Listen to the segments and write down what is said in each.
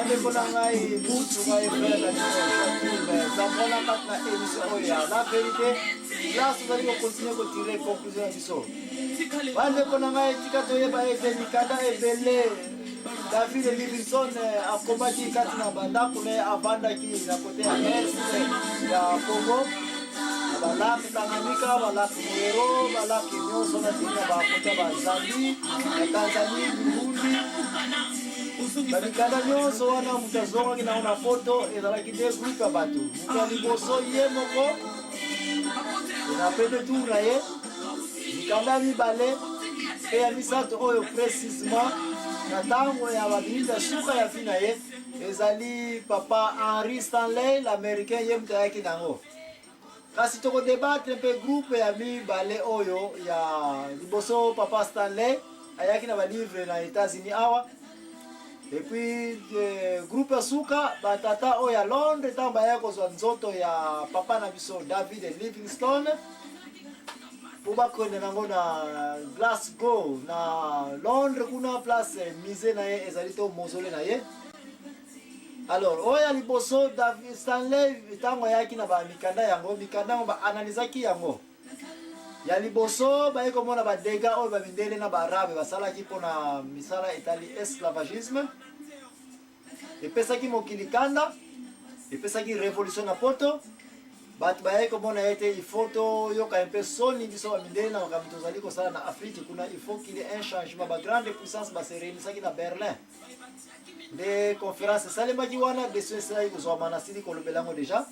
Bandeko na ngai, mutu ngai frère na bino Joachim Zambrana kati na émission oyo ya La Vérité, place tozali kokontinue kotire conclusion na biso. Bandeko na ngai, tika toyeba ete mikanda ebele David Livingstone akomaki kati na bandako na ye avandaki na kote ya est ya Congo na balaki Tanganyika, balaki Moero, balaki nyonso na ntina bakota ba Zambie, na Tanzanie, Burundi. Bamikanda nyonso wana moto azongaki nango na poto ezalaki nde groupe ya bato. Moto ya liboso ye moko na premier tour na ye mikanda ya mibale mpe ya misato oyo precisement na ntango ya baminiti ya suka ya vi na ye ezali papa Henry Stanley l'américain ye moto ayaki nango. Kasi toko debattre mpe groupe ya mibale oyo ya liboso papa Stanley ayaki na ba livre na Etats-Unis awa et puis eh, groupe ya suka batata oyo ya Londres ntango bayaki kozwa nzoto ya papa na biso David Livingstone mpo bakende nango na Glasgow na Londres kuna place musée na ye ezali to mausolée na ye. Alors, oyo ya liboso David Stanley ntango ayaki na bamikanda yango, mikanda yango baanalizaki yango. Ya liboso baye komona badega oyo bamindele na baarabe basalaki mpo na misala etali esclavagisme. Epesaki mokili kanda, epesaki revolution na poto. Bato bayaki komona ete il faut toyoka un peu soni biso bamindele na makambo tozali kosala na Afrique kuna, il faut qu'il y ait un changement. Ba grande puissance ba se réunissaki na Berlin. Nde conference esalemaki wana, decision esilaki kozwama, nasili kolobela yango deja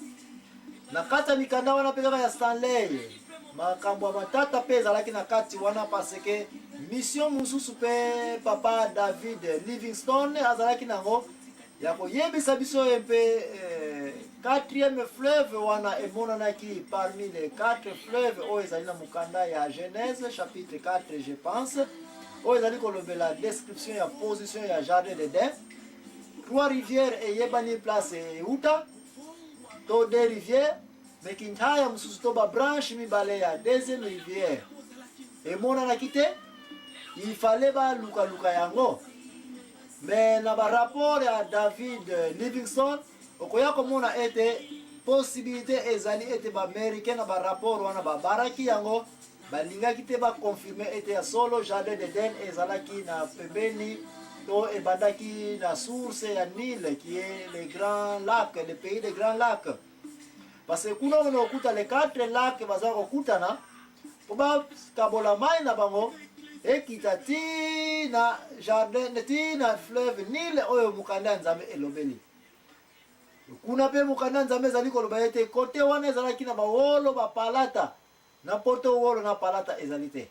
na kati ya mikanda wana mpe kaka ya Stanley. Makambo ya matata mpe ezalaki na kati wana parce que mission mosusu mpe papa David Livingstone azalaki nango ya koyebisa biso ye mpe eh, quatrième fleuve wana emonanaki parmi les quatre fleuves oyo ezali na mokanda ya Genèse chapitre 4 je pense, oyo ezali kolobela description ya position ya jardin d'Eden. Trois rivières eyebani place euta to deux rivières, mais kintaya mosusu to ba branche mibale ya deuxième rivière emonanaki te. Il fallait balukaluka yango, mais na ba rapport ya David Livingstone okoya komona ete possibilité ezali ete ba américain na ba rapport wana babaraki yango, balingaki te baconfirme ete ya solo jardin d'Eden ezalaki na pembeni to ebandaki na source ya Nil qui est le grand lac, le pays des grands lacs, parce que kuna ona okuta les quatre lacs baza kokutana mpo bakabola mai na bango ekita ti na jardin ti na fleuve Nil oyo mokanda ya Nzambe elobeli. Kuna mpe mokanda ya Nzambe ezali koloba ete kote wana ezalaki na bawolo bapalata. Na poto wolo na palata ezali te.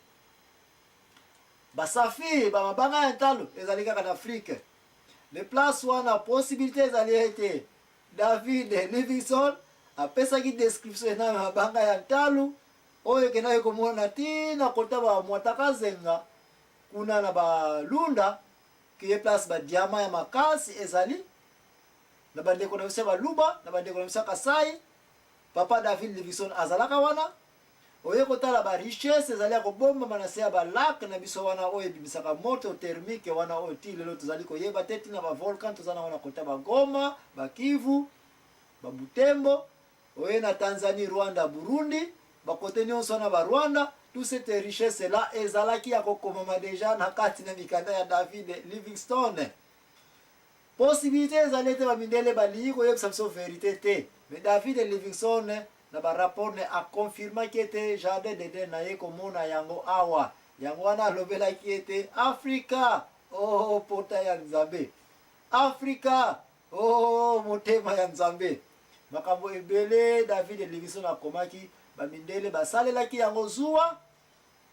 Basafiri ba mabanga ya ntalo ezali kaka na Afrique. Le place wana possibilité ezali ete David Livingstone apesaki description na mabanga ya ntalo oyo ekendaki komona ti na kota ba Mwatakazenga kuna na balunda kiye place ba diamant ya makasi ezali na bandeko na biso ya baluba na bandeko na biso ya Kasai. Papa David Livingstone azalaka wana. Oye kotala ba richesse ezali ya kobombama na se ya ba lac na biso wana oyo ebimisaka moto thermique wana oyo ti lelo tozali koyeba te tina ba volcan toza nango na kota ba Goma, ba Kivu, ba Butembo, oye na Tanzanie, Rwanda, Burundi, ba kote nyonso wana ba Rwanda, tout cette richesse là ezalaki ya kokomama deja na kati na mikanda ya David Livingstone. Possibilité ezali ete ba mindele balingi koyebisa biso verite te, mais David Livingstone na ba rapport ne a confirmaki ete jardin d'Eden naye komona yango awa. Yango wana alobelaki ete Afrika, oh pota ya Nzambe, Afrika, oh motema ya Nzambe. Makambo ebele David Livingstone akomaki, ba mindele basalelaki yango zuwa.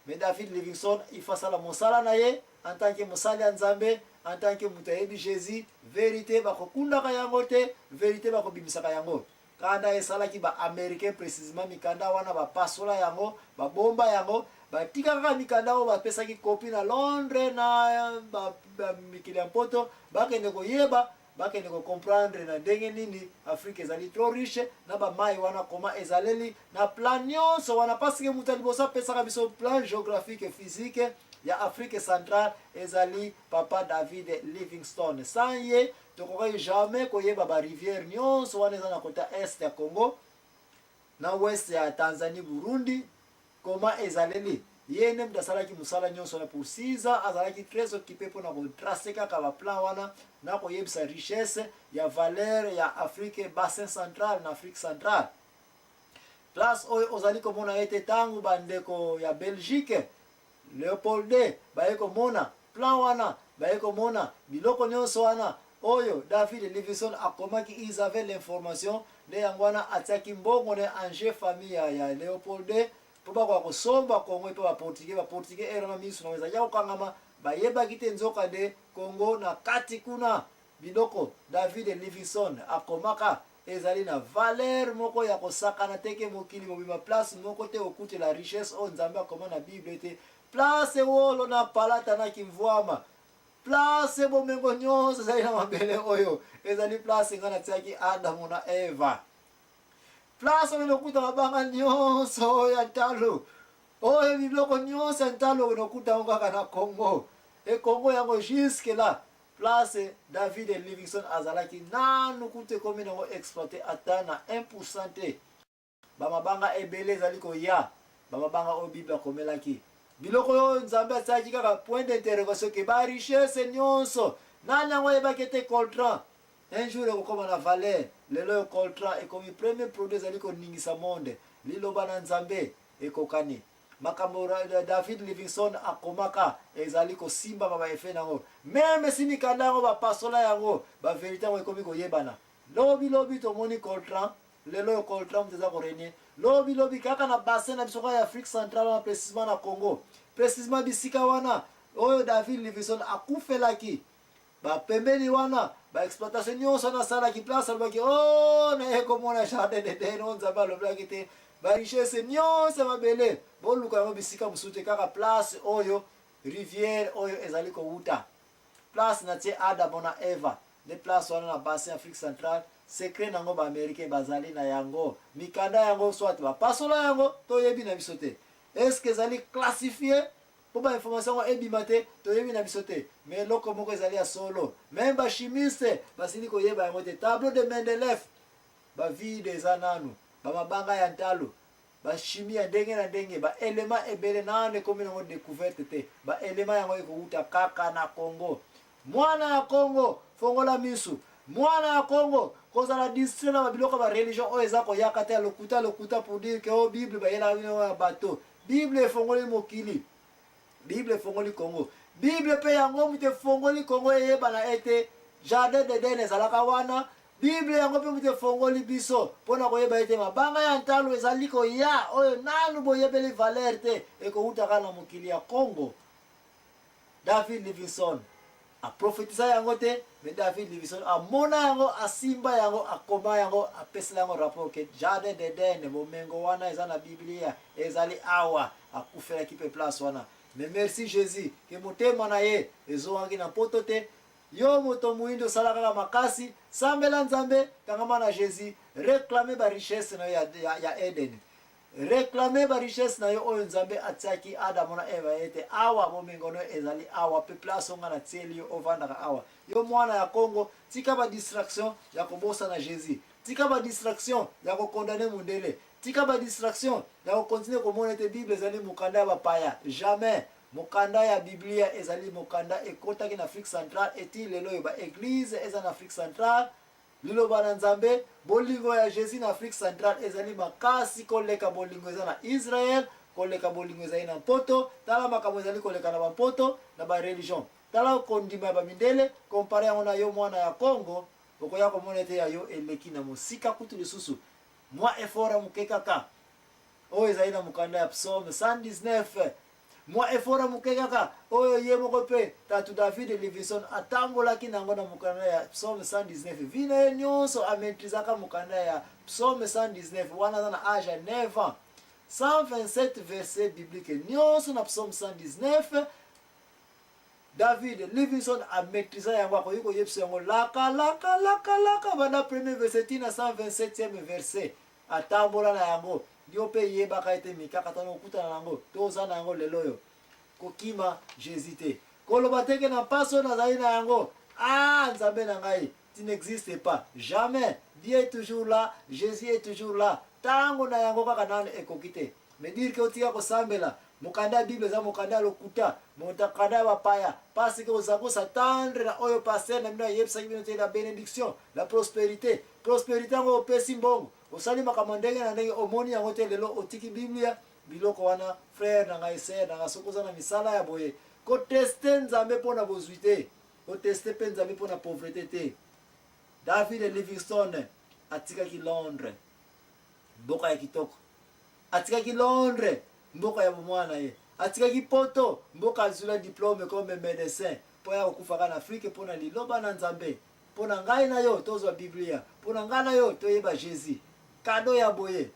Mais David Livingstone, il faut asala mosala na ye en tant que mosali ya Nzambe, en tant que moto ayebi Jésus, verite bakokundaka yango te, verite bakobimisaka yango. Kanda esalaki ba Américains précisément mikanda wana bapasola yango, babomba yango, batika kaka mikanda oyo bapesaki kopi na Londres na ba, ba mikili ya Mpoto, bakende koyeba. bakende ko comprendre na ndenge nini Afrique ezali trop riche na ba mayi wana comment ezaleli na plan nyonso wana parce que moto ya liboso apesaka biso plan géographique et physique ya Afrique centrale ezali papa David Livingstone. Sans ye tokokaki jamais koyeba ba rivière nyonso wana eza na kota est ya Congo na ouest ya Tanzanie, Burundi Comment ezaleli? Ye nde moto asalaki mosala nyonso wana pour 6 ans, azalaki très occupe mpo na ko tracer kaka ba plans wana na koyebisa richesse ya valeur ya Afrique bassin central na Afrique centrale. Place oyo ozali komona ete tango ba ndeko ya Belgique Leopold ii baye komona plan wana, baye komona biloko nyonso wana oyo David Livingstone akomaki, ils avaient l'information, nde yango wana atiaki mbongo na en jeu famille ya, ya Leopold ii mpo bakoka kosomba Congo epa ba Portugais. Ba Portugais heure wana misu na bango ezalaki ya kokangama, bayebaki te nzoka nde Congo na kati kuna biloko David Livingstone akomaka ezali na valeur moko ya kosakana te ke mokili mobimba place moko te okutela richesse oyo Nzambe akoma na Bible ete place wolo na palata na kimvuama place bomengo nyonso ezali na mabele oyo ezali place ngai natiaki Adamu na Eva place oyo nokuta mabanga nyonso oyo ya ntalo oyo biloko nyonso ya ntalo oyo nokuta yango kaka na Congo e Congo yango jusque là Place David Livingstone azalaki nanu kutu ekomi nango exploite ata na 1% te. Ba mabanga ebele ezali koya, ba mabanga oyo Bible akomelaki. Biloko oyo Nzambe atiaki kaka point d'interrogation ke ba richesse nyonso nani yango ayebaki ete coltran un jour ekokoma na valeur. Lelo oyo coltran ekomi premier produit ezali koningisa monde. Liloba na Nzambe ekokani. Makambo David Livingstone akomaka ezali kosimbama ba effet nango. Meme si mikanda yango bapasola yango, ba verite yango ekomi koyebana. Lobi lobi tomoni coltran, lelo oyo coltran moto eza ko regner. Lobi lobi kaka na bassin na biso kaka ya Afrique centrale wana precisement na Congo. Precisement bisika wana oyo David Livingstone akufelaki. Ba pembeni wana ba exploitation nyonso wana asalaki place alobaki oh naye komona jardin d'Eden oyo Nzambe alobelaki te ba richesse nyonso ya mabele boluka yango bisika mosusu te kaka place oyo rivière oyo ezali kowuta place na tie Adamo na Eva nde place wana na bassin Afrique centrale secret nango ba américain bazali na yango mikanda yango soit bapasola yango toyebi na biso te est ce que ezali classifie Po ba information yango ebima te, toyebi na biso te. Mais eloko moko ezali ya solo, meme ba chimistes basili koyeba yango te. Tableau de Mendeleev, ba vide eza nanu, ba mabanga ya ntalo, ba chimie ya ndenge na ndenge, ba elements ebele nanu ekomi nango decouverte te. Ba elements yango ekowuta kaka na Congo. Mwana ya Congo, fongola misu. Mwana ya Congo, kozala distrait na ba biloko ya ba religion oyo eza koyaka te ya lokuta lokuta pour dire que oh Bible bayelaka bino ya bateau. Bible efongoli mokili. Bible efongoli Congo. Bible pe yango moto efongoli Congo eyebana ete jardin d'Eden ezalaka wana. Bible yango pe moto efongoli biso mpo na koyeba ete mabanga ya ntalo ezali koya oyo nanu boyebeli valeur te ekowuta kaka na mokili ya Congo. David Livingstone a prophetisa yango te, mais David Livingstone amona yango, asimba yango, akoma yango, apesela yango rapport ke Jardin d'Eden, bomengo wana eza na Biblia, ezali awa, akufelaki pe place wana. Mais merci Jesus ke motema na ye ezongaki na poto te. Yo moto moyindo sala kaka makasi, sambela Nzambe, kangama na Jesus, reclamer ba richesse na yo ya, ya, ya Eden. Reclamer ba richesse na yo oyo Nzambe atiaki Adamo na Eva ete awa bomengo no ezali awa pe place oyo nga natieli yo ovandaka awa. Yo mwana ya Congo tika ba distraction ya kobosana Jesus. Tika ba distraction ya ko condamner mundele. Tika ba distraction ya ko continuer komona ete Bible ezali mokanda ya bapaya. Jamais! Mokanda ya Biblia ezali mokanda ekotaki na Afrique centrale et ti lelo oyo ba eglises eza na Afrique centrale. Liloba na Nzambe, bolingo ya Jesus na Afrique centrale ezali makasi koleka bolingo eza na Israel, koleka bolingo ezali na mpoto. Tala makambo ezali koleka na ba mpoto, na ba religion. Tala kondima ya ba mindele, compare yango na yo mwana ya Congo, okoya komona ete ya yo eleki na mosika kutu lisusu. Mwa effort ya moke kaka, oyo ezali na mokanda ya Psaume 119, Mwa effort ya moke kaka oyo ye moko mpe Tatu David Livingstone atambolaki na yango na mokanda ya Psaume 119. Vie na ye nyonso a maitrisaka mokanda ya Psaume 119 wana aza na age ya 9 ans. 127 versets bibliques nyonso na Psaume 119. David Livingstone a maitrisa yango, akoki koyebisa yango laka laka laka laka banda premier verset ti na 127e verset. Atambola na yango. Yo mpe yebaka ete mikakatano okutana na yango to oza na yango lelo oyo, kokima Jesus te. Koloba te ke na mpasi oyo nazali na yango, ah Nzambe na ngai, tu n'existes pas. Jamais. Dieu est toujours là, Jesus est toujours là. Tango na yango kaka nanu ekoki te. Mais dire que otika kosambela, mokanda ya Bible eza mokanda ya lokuta, mokanda ya bapaya, parce que oza ko s'attendre na oyo pasteur na bino ayebisaki bino te, la benediction, la prosperite. Prosperite yango opesi mbongo, osali makambo ya ndenge na ndenge, omoni yango te, lelo otiki Biblia, biloko wana, frère na ngai, sœur na ngai, soki oza na misala ya boye, ko tester Nzambe mpo na bozwi te, ko tester mpe Nzambe mpo na pauvrete te. David Livingstone atikaki Londres, mboka ya kitoko. Atikaki Londres, mboka ya bomwana na ye. Atikaki poto, mboka azwila diplome comme medecin, mpo aya kokufa kaka na Afrique mpo na liloba na Nzambe. Mpo na ngai na yo tozwa Biblia, mpo na ngai na yo toyeba Jesus. Cadeau ya boye,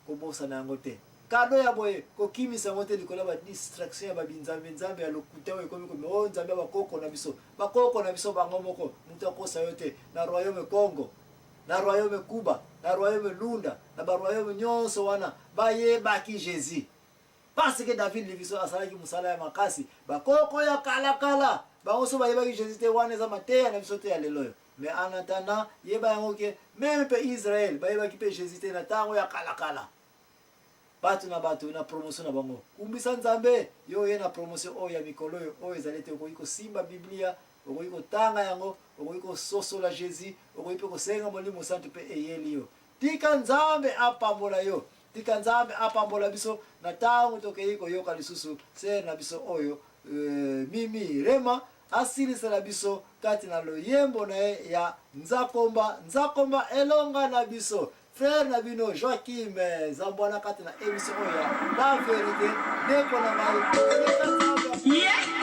kobosana yango te. Cadeau ya boye, kokimisa yango te likolo ya ba distraction ya ba binzambe nzambe ya lokuta oyo ekomi komi oh Nzambe ya bakoko na biso. Bakoko na biso bango moko, moto akosa yo te. Na royaume Kongo, na royaume Kuba, na royaume Lunda, na ba royaume nyonso wana bayebaki Jesus. Parce que David Livingstone asalaki mosala ya makasi, bakoko ya kala kala bango so bayebaki Jesus te, wana eza mateya na biso te ya lelo oyo. Mais en attendant, yeba yango ke meme pe Israël bayebaki pe Jesus te na tango ya kala kala. Bato na bato na promotion na bango. Kumbisa Nzambe, yo oye na promotion oyo ya mikolo oyo, oyo ezali te okoki kosimba Biblia, okoki kotanga yango, okoki kososola Jesus, okoki pe kosenga Molimo Santu pe eyeli yo. Tika Nzambe apambola yo. Tika Nzambe apambola biso na tango tokeyi koyoka lisusu sœur na biso oyo euh, Mimi Rema asilisela biso kati na loyembo na ye ya Nzakomba Nzakomba elonga na biso. Frère na bino Joachim Zambwana kati na emission oyo ya La Verite, ndeko na ngai. Yeah.